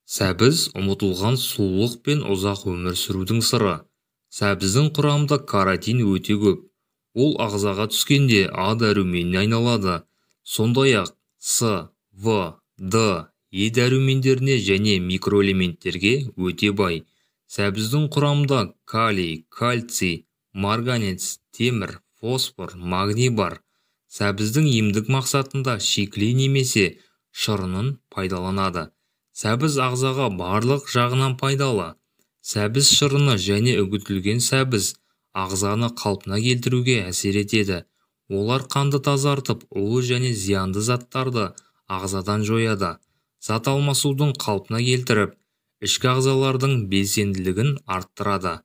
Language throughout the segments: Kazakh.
Сәбіз ұмытылған сұлулық пен ұзақ өмір сүрудің сыры. Сәбіздің құрамында каротин өте көп. Ол ағзаға түскенде А дәруменіне айналады. Сондай-ақ С, В, Д, Е дәрумендеріне және микроэлементтерге өте бай. Сәбіздің құрамында калий, кальций, марганец, темір, фосфор, магний бар. Сәбіздің емдік мақсатында шикілей немесе шырынын пайдаланады. Сәбіз ағзаға барлық жағынан пайдалы. Сәбіз шырыны және үгітілген сәбіз ағзаны қалпына келтіруге әсер етеді. Олар қанды тазартып, улы және зиянды заттарды ағзадан жояды. Зат алмасудың қалпына келтіріп, ішкі ағзалардың белсенділігін арттырады.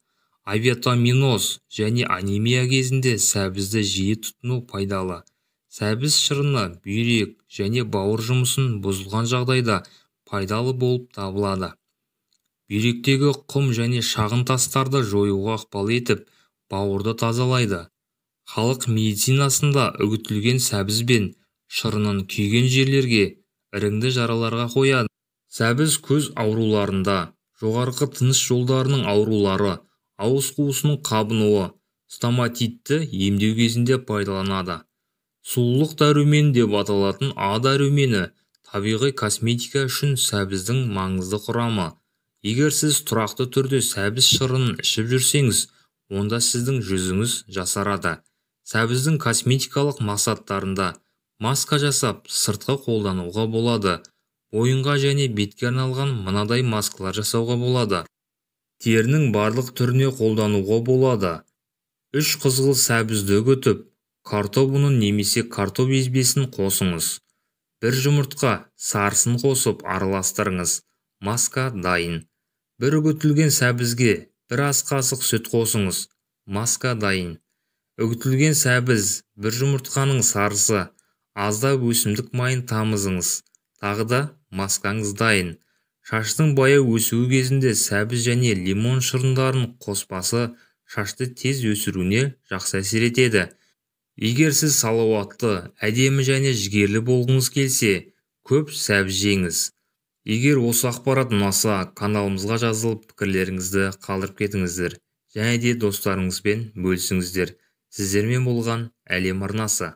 Авитаминоз және анемия кезінде сәбізді жиі тұтыну пайдалы. Сәбіз шырыны бүйрек және бауыр жұмысын бұзылған жағдайда пайдалы болып табылады. Бүйректегі құм және шағын тастарды жоюға ықпал етіп, бауырды тазалайды. Халық медицинасында үгітілген сәбіз бен шырынын күйген жерлерге, іріңді жараларға қояды. Сәбіз көз ауруларында, жоғарғы тыныс жолдарының аурулары, ауыз қуысының қабынуы, стоматитті емдеу кезінде пайдаланады. Сұлулық дәрумені деп аталатын А дәрумені табиғи косметика үшін сәбіздің маңызды құрамы. Егер сіз тұрақты түрде сәбіз шырынын ішіп жүрсеңіз, онда сіздің жүзіңіз жасарады. Сәбіздің косметикалық мақсаттарында маска жасап, сыртқы қолдануға болады. Бойынға және бетке арналған мынадай маскалар жасауға болады. Терінің барлық түріне қолдануға болады. 3 қызғыл сәбізді үгітіп, картоп ұнын немесе картоп езбесін қосыңыз. 1 жұмыртқа сарысын қосып араластырыңыз. Маска дайын. 1 үгітілген сәбізге 1 ас қасық сүт қосыңыз. Маска дайын. Үгітілген сәбіз, 1 жұмыртқаның сарысы, аздап өсімдік майын тамызыңыз. Тағы да маскаңыз дайын. Шаштың баяу өсуі кезінде сәбіз және лимон шырындарын қоспасы шашты тез өсіруіне жақсы әсер етеді. Егер сіз салауатты, әдемі және жігерлі болғыңыз келсе, көп сәбіз жеңіз. Егер осы ақпарат ұнаса, каналымызға жазылып, пікірлеріңізді қалдырып кетіңіздер және де достарыңызбен бөлісіңіздер. Сіздермен болған Әлем арнасы.